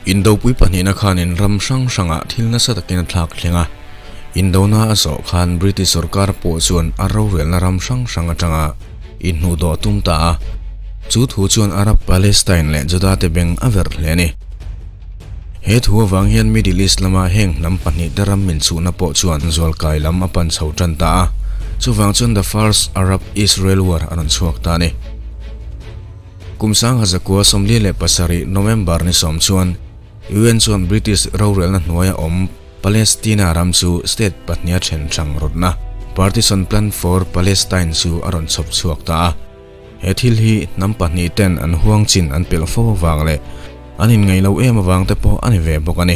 Indopui pahnihna khanin ram hrang hrangah thil nasa takin a thlak thleng a. Indona a zawh khan British sorkar pawh chuan a rorelna ram hrang hrang atanga inhnuhdawh a tum ta a. Chu thu chuan Arab, Palestine leh Juda te beng a verh hle a ni. He thu avang hian Middle East lama heng hnam pahnihte ram inchhuhna pawh chuan zualkai lam a pan chho tan ta a. Chuvang chuan The First Arab-Israel War a rawn chhuak ta a ni. Kum 1947 November ni sawm chuan UN chuan British rorelna hnuaia awm Palestina ram chu state pahniha then hrang rawtna Partition Plan for Palestine chu a rawn chhawp chhuak ta a. He thil hi hnam pahnih ten an huang chin an pelh fo avang leh an inngaih lo em avang te pawh a ni ve bawk a ni.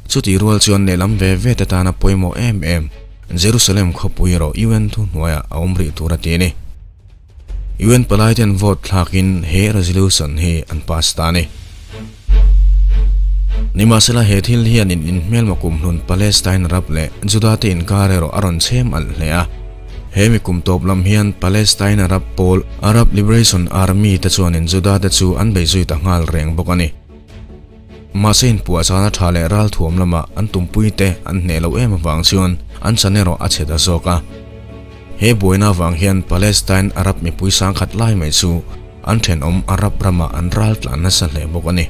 Chutih rual chuan lehlam ve ve te tana pawimawh em em Jerusalem khawpui erawh UN thuhnuaiah a awm rih tur a ti a ni. UN palai ten vote thlakin he resolution hi an pass ta a ni. Nimahsela he thil hianin inhmelma kumhlun Palestine Arab leh Juda te inkar erawh a rawn chhem alh hle a. He mi kum tawp lam hian Palestine Arab pawl Arab Liberation Army te chuanin Juda te chu an bei zui ta nghal reng bawk a ni. Mahse inpuahchana tha leh ralthuam lama an tumpui te an hneh loh em avang chuan an chan erawh a chhe ta zawk a. He buaina avang hian Palestine Arab mipui sangkhat lai mai chu an thenawm Arab ramah an ral tlan nasa hle bawk a ni.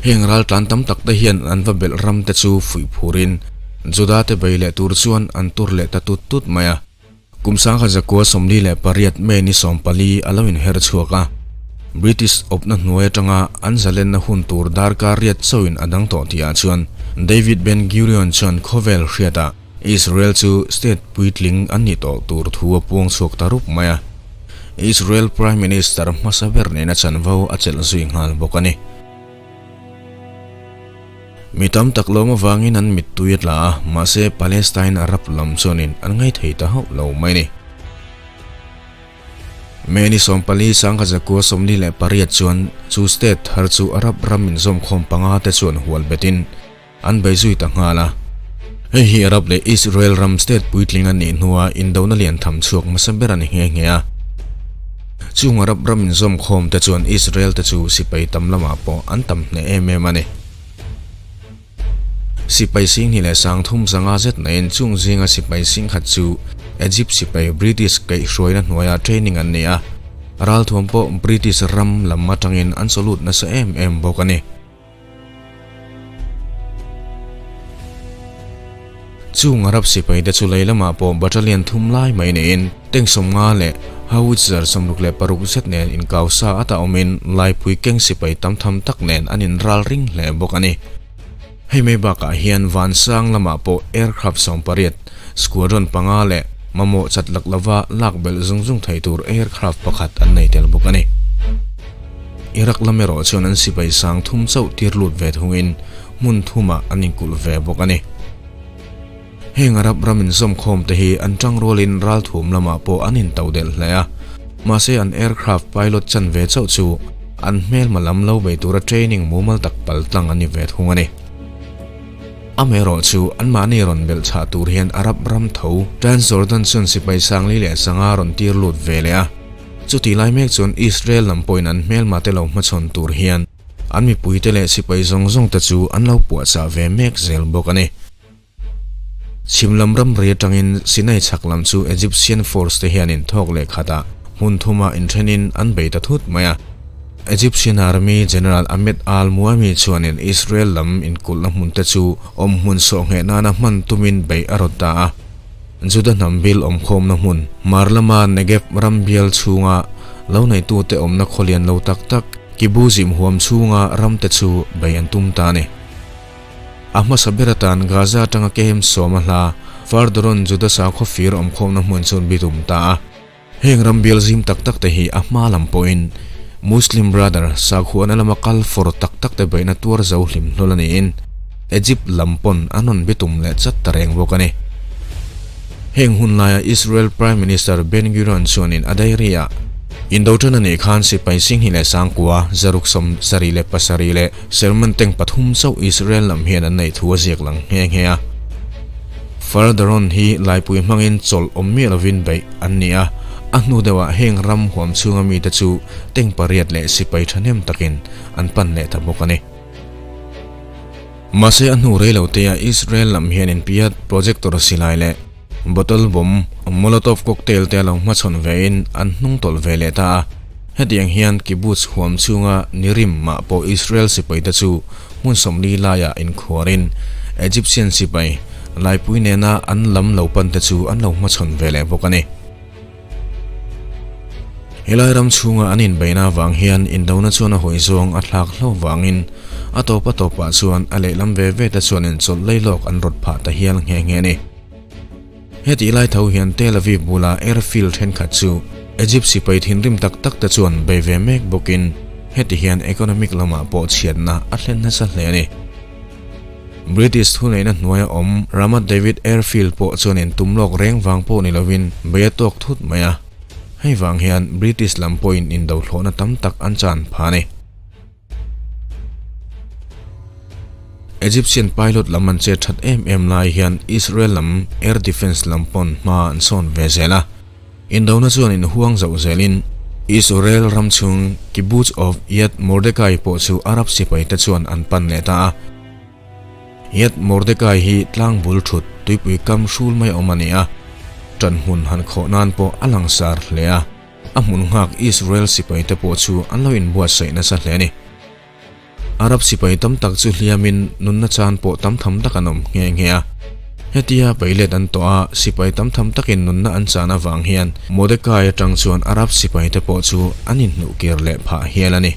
Heng ral tlan tam tak te hian an va belh ram te chu fuih phurin Juda te bei leh tur chuan an tur leh ta tut tut mai a. Kum 1948 May ni 14 a lo inher chhuak a, British awpna hnuai atanga an zalenna hun tur darkar riat chauhin a dang tawh tihah chuan David Ben Gurion chuan khawvel hriatah Israel chu state puitling an nih tawh tur thu a puang chhuak ta rup mai a, Israel Prime Minister hmasa ber nena chanvo a chelh zui nghal bawk a ni. Mi tam tak lawm avangin an mittui a tla a, mahse Palestine Arab lam chuanin an ngaithei ta hauh lo mai a ni. May ni 14 1948 chuan chu state thar chu Arab ram inzawmkhawm panga te chuan hual betin an bei zui ta nghal a. Hei hi Arab leh Israel ram state puitling a nih hnua indona lian tham chhuak hmasa ber a ni nghe nghe a. Chung Arab ram inzawmkhawm te chuan Israel te chu sipai tam lamah pawh an tam hneh em em a ni. Sipai Singhni leh 3500 zet naiin chung zinga sipai singkhat chu Egypt sipai British kaihhruaina hnuaia training an ni a, ralthuam pawh British ram lam atangin an salute nasa em em bawk a ni. Chung Arab sipai te chu lei lamah pawh battalion thum lai mai neiin tank 50 leh howitzer 66 zet nen inkau sa ata awmin laipui keng sipai tam tham tak nen an inral ring hle bawk a ni. Hei mai bakah hian vansang lamah pawh aircraft 18, squadron panga leh mamawh chat lak lova lak belh zung zung thei tur aircraft pakhat an nei tel bawk a ni. Iraq lam erawh chuan an sipai 3000 chauh tir lut ve thungin hmun thumah an inkulh ve bawk a ni. Heng Arab ram inzawmkhawm te hi an tangrualin ralthuam lamah pawh an intodelh hle a, mahse an aircraft pilot chanve chauh chu an hmelma lam lo bei tura training mumal tak pal tlang an ni ve thung a ni. Amaherawh chu anmahni rawn belh chhah tur hian Arab ram tho Transjordan chuan sipai 405 rawn tir lut ve leh a, chutih lai mek chuan Israel lam pawhin an hmelma te lo hmachhawn tur hian an mipuite leh sipai zawng zawng te chu an lo puahchah ve mek zel bawk a ni. Chhim lam ramri atangin Sinai chhak lam chu Egyptian force te hianin thawk leh khatah hmun thuma inthenin an bei ta thut mai a. Egyptian Army General Ahmed al-Muami chuanin Israel lam inkulhna hmun te chu awm hmun sawhngheh nana hman tumin beih a rawt ta a. Juda hnam bil awmkhawmna hmun Mar lama Negev ram bial chhunga lo neitute awmna khawlian lo tak tak Kibbuzim huam chhunga ramte chu bei an tum ta a ni. A hmasa ber atan Gaza atanga kem sawm a hla Fardoron Juda sakhaw fir awmkhawmna hmun chu an bitum ta a. Heng ram bial zim tak tak te hi a hma lam pawhin Muslim Brother sakhuana lama kal fawr tak tak te beihna tuar zo hlim hlawl a niin Egypt lam pawn an rawn bitum leh chat ta reng bawk a ni. Heng hun laia Israel Prime Minister Ben Gurion chuanin a diary ah Indo tan a nih khan sipai 29,000 677 leh Sermon tank pathum chauh Israel lam hian an neih thu a ziak lang nghe nghe a. Fardaron hi laipui hmangin chawlh awm miah lovin beih an ni a, a hnu deuhah heng ram huam chhunga mite chu tank pariat leh sipai thahnem takin an pan leh ta bawk a ni. Mahse a hnu rei lo te ah Israel lam hian in piat projector silai leh bottle bomb, molotov cocktail te a lo hmachhawn ve in an hnung tawlh ve leh ta a. Hetiang hian kibbutz huam chhunga Nirim mah pawh Israel sipai te chu hmun 40 laiah inkhuarin Egyptian sipai laipui nena an lam lo pan te chu an lo hmachhawn ve leh bawk a ni. Helai ram chhunga an inbeihna avang hian indona chuan a hawi zawng a thlak hlauh vangin a tawp a tawpah chuan a lehlam ve ve te chuan inchawlh lei lawk an rawt phah ta hial nghe nghe a ni. Hetih lai tho hian Tel Aviv bula airfield thenkhat chu Egypt sipai thinrim tak tak te chuan bei ve mek bawkin heti hian economic lamah pawh chhiatna a thlen nasa hle a ni. British thuneihna hnuaia awm Ramat David Airfield pawh chuan in tum lawk reng vang pawh ni lovin bei a tawk thut mai a. Hei vang hian British lam pawhin indothlawhna tam tak an chan pha a ni. Egyptian pilot lam an chet that em em lai hian Israel lam air defence lam pawn hma an sawn ve zel a. Indona chuan inhuang zauh zelin Israel ram chhung Kibbutz of Yad Mordechai pawh chu Arab sipaite chuan an pan leh ta a. Yad Mordechai hi tlang bul thut tuipui kam hrul mai awm a ni a, ṭan hmun han khawh nan pawh a langsar hle a, a hmun nghak Israel sipaite pawh chu an lo inbuatsaih nasa hle a ni. Arab sipai tam tak chu hliamin nunna chan pawh tam tham tak an awm nghe nghe a. Hetia peilet an tawh a, sipai tam tham takin nunna an chan avang hian Mordecai atang chuan Arab sipaite pawh chu an inhnuh kir leh phah hial a ni.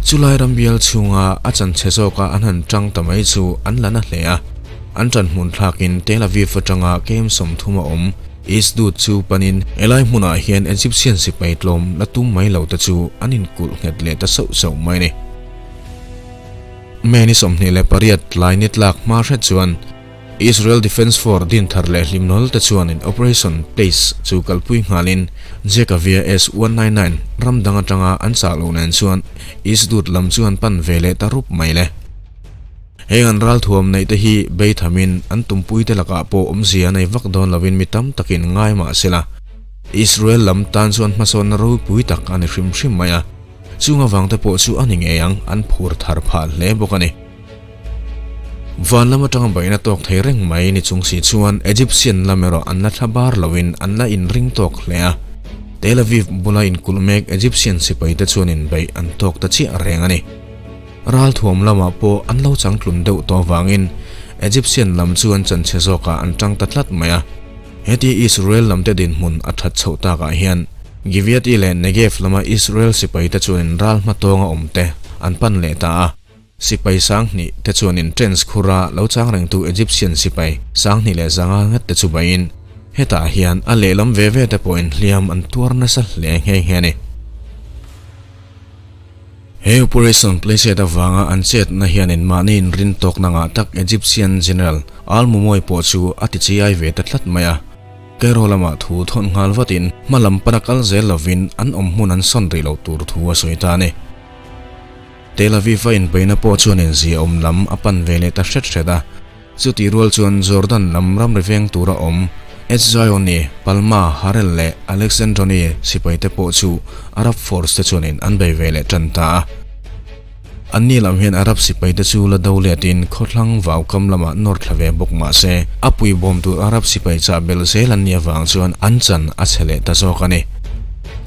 Chulai ram bial chhunga a chanchhe zawka an han tang ta mai chu an la na hle a. An ṭan hmun thlakin Tel Aviv atanga kem 30 a awm Isdud chu panin helai hmunah hian Egyptian sipai tlawm la tum mai lo te chu an inkulh nghet leh ta sauh sauh mai a ni. May ni 28 tlai ni tlak hma hret chuan Israel Defence Force din thar leh hlimnawl te chuanin Operation Place chu kalpui nghalin Jekavia S-199 ram dang atanga an chah loh nen chuan Isdud lam chu an pan ve leh ta rup mai le. Heng an ralthuam neih te hi bei thamin an tumpuite lakah pawh awmzia nei vak dawn lovin mi tam takin ngai mah sela, Israel lam tan chuan hmasawnna ropui tak a ni hrim hrim mai a, chung avangte pawh chu a ni ngei ang an phur thar phah hle bawk a ni. Van lam atanga baihna tawk thei reng mai ni chung si chuan Egyptian lam erawh an la thla bar loin an la inring tawk hle a, Tel Aviv bula inkulh mek Egyptian sipaite chuan inbeih an tawk ta chiah reng a ni. Ralthuam lamah pawh an lo changtlun deuh tawh avangin Egyptian lam chu an chanchhe zawkah an tang ta tlat mai a. Heti Israel lamte dinhmun a that chhoh takah hian Gibeati leh Negev lama Israel sipaite chuanin ral hmatawnga awmte an pan leh ta a. Sipai 2000 te chuanin trench khura lo chang rengtu Egyptian sipai 2100 ngat te chu baiin hetah hian a lehlam ve ve te pawhin hliam an tuar nasa hle nghe nghe a ni. He Operation Placet avanga an chetna hianin mahni inrin tawkna ngah tak Egyptian General Al-Mumoy pawh chu a ti chiai ve ta tlat mai a. Cairo lamah thu thawn nghal vatin hma lam pana kal zel lovin an awm hmun an sawn rih loh tur thu a sawi ta a ni. Tel Aviv-a inbeihna pawh chuan inziahawm lam a pan ve leh ta hret hret a. Chutih rual chuan Jordan lam ramri veng tura awm Etzioni, Palma, Harel leh Alexandroni sipaite pawh chu Arab force te chuanin an bei ve leh tan ta a. Anni lam hian Arab sipaite chu la do letin khawthlang vaukam lamah nawr thla ve bawk mah se, a puibawm tur Arab sipai chah belh zel an nih avang chuan an chan a chhe leh ta zawk a ni.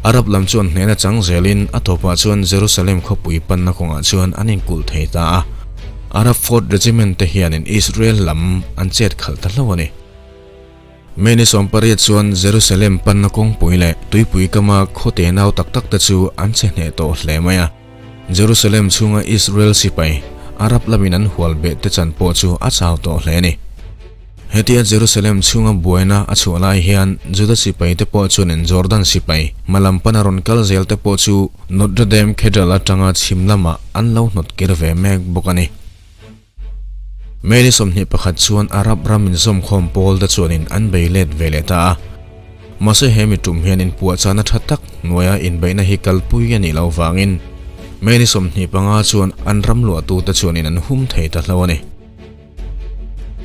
Arab lam chuan hnehna chang zelin a tawpah chuan Jerusalem khawpui panna kawngah chuan an inkulh thei ta a. Arab Fourth Regiment te hianin Israel lam an chet khalh ta hlauh a ni. May ni 18 chuan Jerusalem panna kawngpui leh tuipui kama khaw te nau tak tak te chu an che hneh tawh hle mai a. Jerusalem chhunga Israel sipai Arab lamin an hual beh te chan pawh chu a chau tawh hle a ni. Hetia Jerusalem chhunga buaina a chhuah lai hian Juda sipai te pawh chuanin Jordan sipai hmalam pana rawn kal zel te pawh chu Notre Dame Cathedral atanga chhim lamah an lo hnawt kir ve mek bawk a ni. May ni 21 chuan Arab ram inzawmkhawm pawl te chuanin an bei let ve leh ta a. Mahse he mi tum hian inpuahchahna tha tak hnuaia inbeihna hi kalpui a nih loh vangin May ni 25 chuan an ram luahtute chuanin an hum thei ta hlo a ni.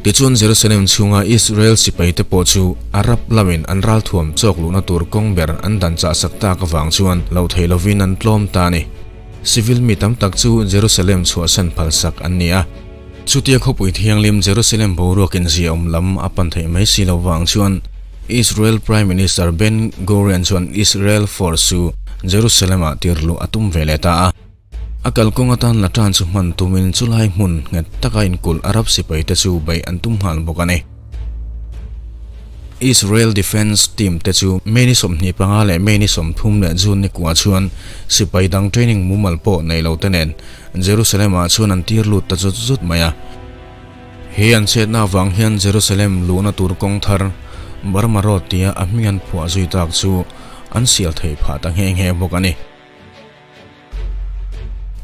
Tichuan Jerusalem chhunga Israel sipaite pawh chu Arab lamin an ralthuam chawk luhna tur kawng ber an dan chah sak tak avang chuan lo thei lovin an tlawm ta a ni. Civil mi tam tak chu Jerusalem chhuahsan phalsak an ni a. Chutia khawpui thianghlim Jerusalem boruakin ziaawm lam a pan theih mai si lo vang chuan Israel Prime Minister Ben Gurion chuan Israel Force chu Jerusalem-ah tir luh a tum ve leh ta a. A kalkawng atan la tan chu hman tumin chulai hmun nghet taka inkulh Arab sipaite chu beih an tum nghal bawk a ni. Israel Defence Team te chu May ni 25 leh May ni 30 leh June ni kua chuan sipai dang training mumal pawh nei lo te nen Jerusalem-ah chuan an tir lut ta zut zut mai a. He an chetna avang hian Jerusalem luhna tur kawng thar Burma Road tia a hming an phuah zui tak chu an sial theih phah ta nghe nghe bawk a ni.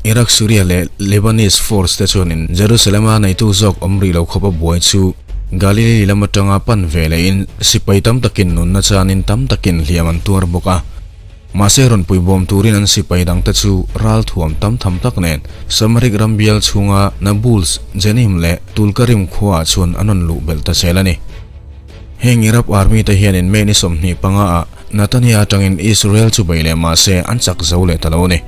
Iraq, Syria leh Lebanese force te chuanin Jerusalem-a neitu zawk awm rih lo khawpa buai chu Galilee lam atanga pan ve lehin sipai tam takin nunna chanin tam takin hliam an tuar bawk a. Mahse rawn puibawm turin an sipai dangte chu ral thuam tam tham tak nen Samarik ram bial chhunga Nablus, Jenim leh Tulkarim khuaah chuan an rawn luh belh ta zel a ni. Heng Arab army te hianin May ni 25 ah Netanya atangin Israel chu bei leh mah se an chak zo leh ta lo a ni.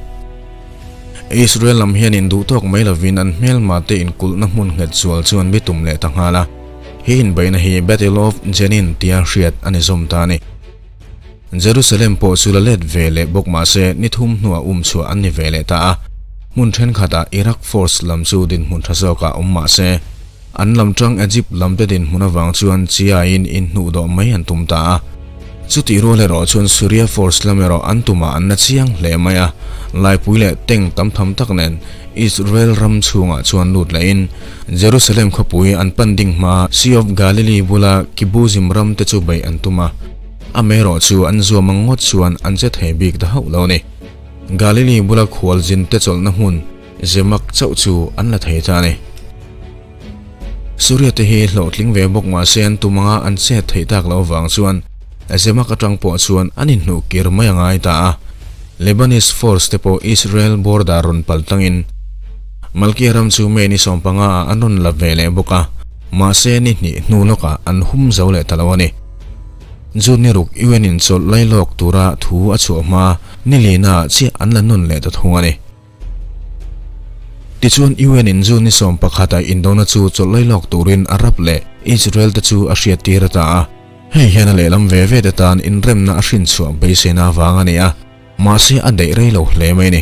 Israel lam hianin duh tawk mai lovin an hmelma te inkulhna hmun nghet zual chu an bitum leh ta nghal a. He inbeihna hi Battle of Jenin tia hriat a ni zawm ta a ni. Jerusalem pawh chu la let ve leh bawk mah se ni thum hnuah um chhuah an ni ve leh ta a. Hmun thenkhatah Iraq force lam chu dinhmun tha zawkah awm mah se, An lam tang Egypt lam te dinhmun avang chuan chiaiin inhnuh dawh mai an tum ta a. Chutih rual erawh chuan Syria force lam erawh an tumah an na chiang hle mai a, laipui leh tank tam tham tak nen Israel ram chhungah chuan lut lehin Jerusalem khawpui an pan ding hma Sea of Galilee bula Kibbuzim ram te chu beih an tum a, amaherawh chu an zuam ang ngawt chuan an che thei bik ta hauh lo a ni. Galilee bula khualzin te chawlhna hmun Zemak chauh chu an la thei ta a ni. Suria te hi hlawhtling ve bawk mah se an tum anga an chet theih tak loh avang chuan Zemak atang pawh chuan an inhnuh kir mai a ngai ta a. Lebanese force te pawh Israel border rawn pal tlangin Malkia ram chu May ni 15 ah an rawn la ve leh bawk a, mahse ni hnih hnu lawkah an hum zo leh ta lo a ni. June ni ruk UN in chawlh lai lawk tura thu a chhuah hma ni lina ah chiah an la nawn leh ta thung a ni. Tichuan UN in June ni 11 ah indona chu chawlh lai lawk turin Arab leh Israel te chu a hriattir a ta a. Hei hian a lehlam ve ve te tan inremna a hrinchhuah beiseina avang a ni a, mahse a daih rei lo hle mai a ni.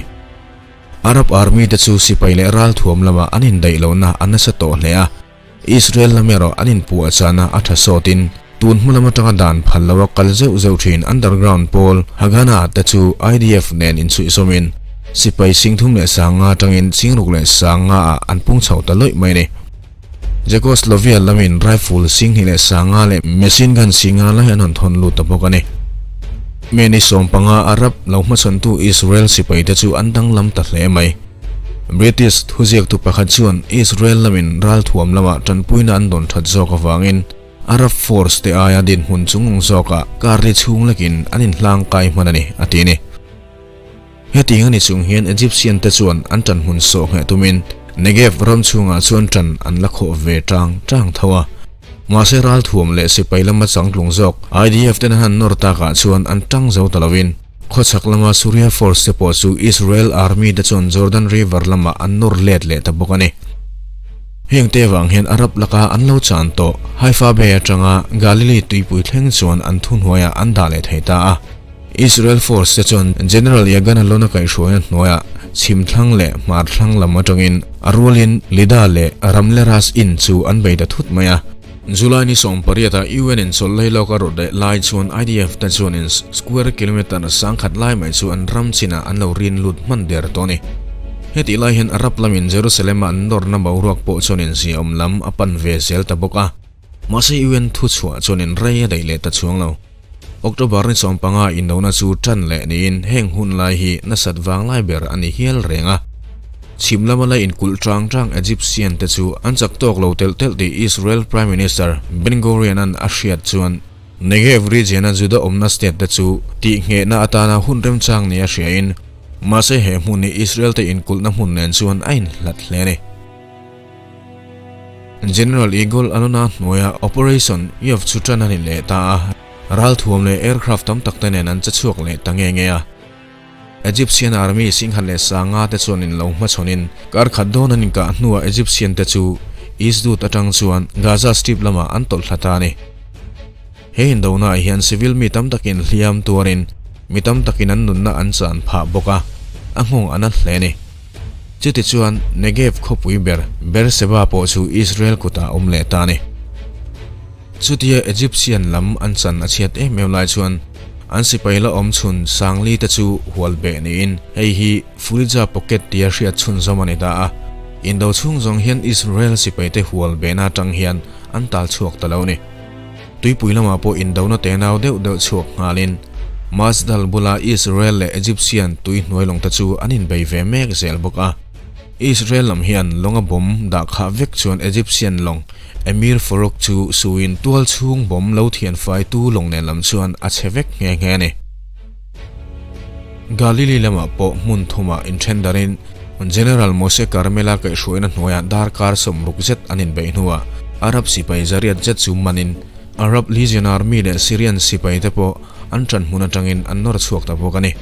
Arab army te chu sipai leh ralthuam lamah an indaih lohna a nasa tawh hle a. Israel lam erawh an inpuah chahna a tha sawtin tun hma lam atanga dan phal loa kal zeuh zeuh thin underground pawl Haganah te chu IDF nen inchhuihsawmin sipai 35,000 atangin 65,000 ah an pung chho ta lawih mai a ni. Czechoslovakia lamin rifle 25,000 leh machine gun 5,000 lai an han thawn lut ta bawk a ni. May ni 15 Arab lo hmachhawntu Israel sipaite chu an danglam ta hle mai. British thuziaktu pakhat chuan Israel lamin ralthuam lamah tanpuina an dawn that zawk avangin Arab force te aia dinhmun chungnung zawkah karli chhung lekin an inhlang kai hman a ni, a ti a ni. Hetiang a ni chung hian Egyptian te chuan an tanhmun sawh ngheh tumin Negev ram chhungah chuan tan an la khawh ve tang tang tho a. Mahse ralthuam leh sipai lama changtlung zawk IDF ten an han nawr takah chuan an tang zo ta loin Khawchhak lama Syria force te pawh chu Israel army te chuan Jordan River lamah an nawr let leh ta bawk a ni. Heng te vang hian Arab laka an lo chan tawh Haifa Bay atanga Galilee tuipui thleng chuan an thuhnuaiah an dah leh thei ta a. Israel force te chuan General Yagan Alon a kaihhruaina hnuaiah chhimthlang leh hmarthlang lam atangin a rualin Lida leh Ramle Ras Inn chu an bei ta thut mai a. July ni 18 ah UN in chawlh lei lawk a rawt leh lai chuan IDF te chuan in square kilometre 1000 lai mai chu an ram chinah an lo rin lut hman der tawh a ni. Hetih lai hian Arab lamin Jerusalem a an nawrna boruak pawh chuan in ziaawm lam a pan ve zel ta bawk a. Mahse UN thuchhuah chuan in rei a daih leh ta chuang lo. October ni 15 indona chu tan leh niin heng hun lai hi nasat vang lai ber a ni hial reng a. Chhim lama la inkulh tang tang Egyptian te chu an chak tawk lo telh telh tih Israel Prime Minister Ben Gurion-a'n a hriat chuan Negev region-a Juda awmna state te chu tihnghehna atana hun remchang nia hriain mahse he hmun hi Israel te inkulhna hmun nen chuan a inhlat hle a ni. General Yigal Allon-a hnuaia Operation Yoav chu tan a ni leh ta a, ralthuam leh aircraft tam tak te nen an che chhuak leh ta nge nge a. Egyptian Army 15,000 te chuan in lo hmachhawnin kar khat dawn an inkah hnuah Egyptian te chu Isdud atang chuan Gaza Strip lamah an tawlh thla ta a ni. He indonaah hian civil mi tam takin hliam tuarin mi tam takin an nunna an chan phah bawk a, a nghawng a na hle a ni. Chutichuan Negev khawpui ber Beersheba pawh chu Israel kutah a awm leh ta a ni. Chutia Egyptian lam an chan a chhiat em em lai chuan an sipai la awm chhun Sangli te chu hual beh niin hei hi Fulija Pocket tia hriat chhun zawm a ni ta a. Indo chhung zawng hian Israel sipai te hual behna atang hian an tal chhuak ta lo a ni. Tuipui lamah pawh indona tenau deuh deuh chhuak nghalin Masdal bula Israel leh Egyptian tui hnuai lawng te chu an inbei ve mek zel bawk a. Israel lam hian lawnga bomb dah khah vek chuan Egyptian lawng Emir Farouk chu suin tual chhung bomb lo thian faitu lawng nen lam chuan a che vek nghe nghe a ni. Galili lamah pawh hmun thumah inthen darin General Moshe Carmela kaihhruaina hnuaiah darkar 60 zet an inbeih hnuah Arab sipai zariat zet chu manin Arab Legion Army leh Syrian sipaite pawh an ṭan hmun aṭangin an nawr chhuak ta bawk a ni.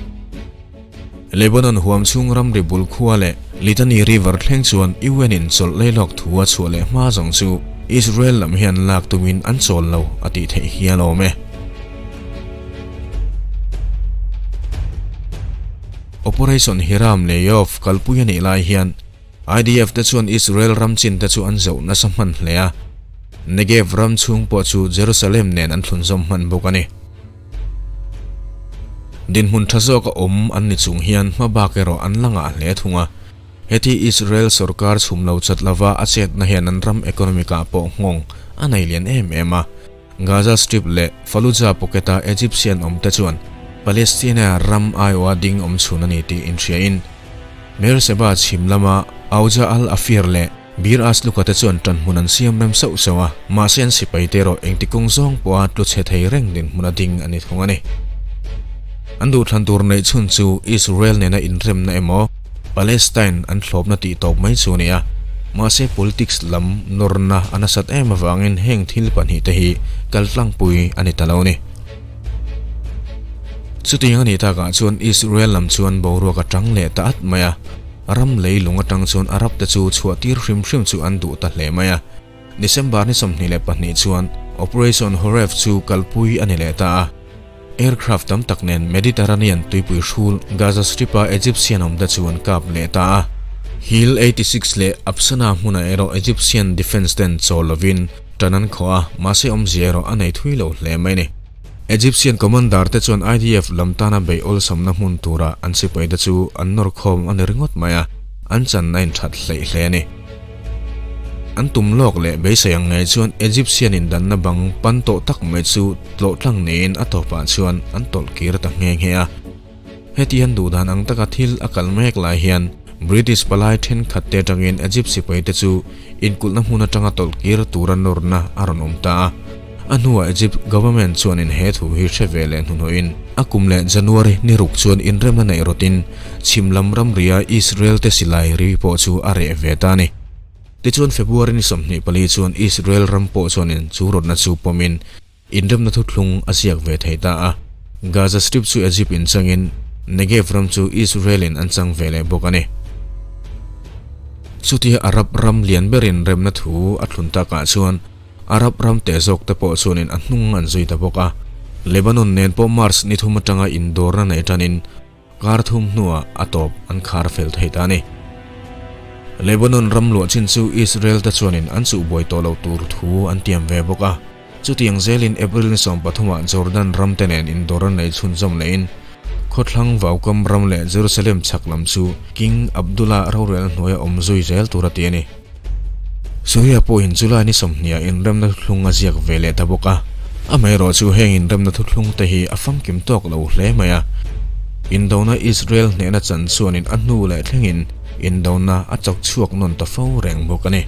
Lebanon huam chhung ramri bul khua leh Litani River thleng chuan UN in chawlh leilawk thu a chhuah leh hma zawng chu Israel lam hian lak tumin an chawl lo a tih theih hial awm e. Operation Hiram leh Yoav kalpui a nih lai hian IDF te chuan Israel ram chin te chu an zoh nasa hman hle a, Negev ram chhung pawh chu Jerusalem nen an thlunzawm hman bawk a ni. Dinhmun tha zawka awm an ni chung hian hma bak erawh an la ngah hle thung a. Heti Israel sorkar chhum lo chat lova a chetna hian an ram economic ah pawh nghawng a nei lian em em a. Gaza Strip leh Fallujah pocket a Egyptian awm te chuan Palestina ram aiawha ding awm chhun a ni tih inhriain Beersheba chhim lama Auja al-Afir leh Bir Asluka te chuan ṭanhmun an siam rem sauh sauh a, mahse an sipai te erawh engti kawng zawng pawha tlu chhe thei reng dinhmun a ding a ni thung a ni. An duhthlan tur neih chhun chu Israel nena inremna emaw Palestine an thlawpna tih tawp mai chu a ni a, mahse politics lam nawrna a nasat em avangin heng thil pahnihte hi kaltlangpui a ni ta lo a ni. Chutiang a nih takah chuan Israel lam chuan boruak a tang leh ta at mai a. Ram leilung atang chuan Arab te chu chhuah tir hrim hrim chu an duh ta hle mai a. December ni 22 chuan Operation Horeb chu kalpui a ni leh ta a. Aircraft tam tak nen Mediterranean tuipui hrul Gaza Strip-a Egyptian awmte chu an kap leh ta a. Hill 86 leh Absana hmunah erawh Egyptian defence ten chawl lovin tan an khawh a, mahse awmzia erawh a nei thui lo hle mai a ni. Egyptian commander te chuan IDF lam tana beih awlsamna hmun tura an sipai te chu an nawr khawm a ni ringawt mai a, an chan a inthat hleih hle a ni. An tum lawk leh beisei ang ngei chuan Egyptian indanna bang pan tawh tak mai chu tlawh tlang niin a tawpah chuan an tawlh kir ta nghe nghe a. Heti an duh dan ang taka thil a kal mek lai hian British palai thenkhat te atangin Egypt sipai te chu inkulhna hmun atanga tawlh kir tura nawrna a rawn awm ta a. A hnuah Egypt government chuanin he thu hi hre ve leh hnuhnawhin a kum leh January ni ruk chuan inremna neih rawtin chhim lam ramria Israel te silai ri pawh chu a reh ve ta a ni. Tichuan February ni 24 chuan Israel ram pawh chuanin chu rawtna chu pawmin Inremna thuthlung a ziak ve thei ta a, Gaza Strip chu Egypt in changin Negev ram chu Israel in an chang ve leh bawk a ni. Chutia Arab ram lian berin remna thu a thlun takah chuan Arab ram teh zawk te pawh chuanin a hnung an zui ta bawk a. Lebanon nen pawh March ni thum atanga indawrna nei tanin Kar thum hnuah a tawp an khar fel thei ta a ni. Lebanon ram luah chin chu Israel te chuanin an chuhbuai tawh loh tur thu an tiam ve bawk a. Chutiang zelin April ni 13 ah Jordan ram te nen indawr an nei chhunzawm lehin khawthlang Vaukam ram leh Jerusalem chhak lam chu King Abdullah rorel hnuaia awm zui zel tur a ti a ni. Syria pawhin July ni 20 ah inremna thuthlung a ziak ve leh ta bawk a. Amaherawh chu heng inremna thuthlung te hi a famkim tawk lo hle mai a. Indona Israel hnehna chan chuanin a hnu leh thlengin indona a chawk chhuak nawn ta fo reng bawk a ni.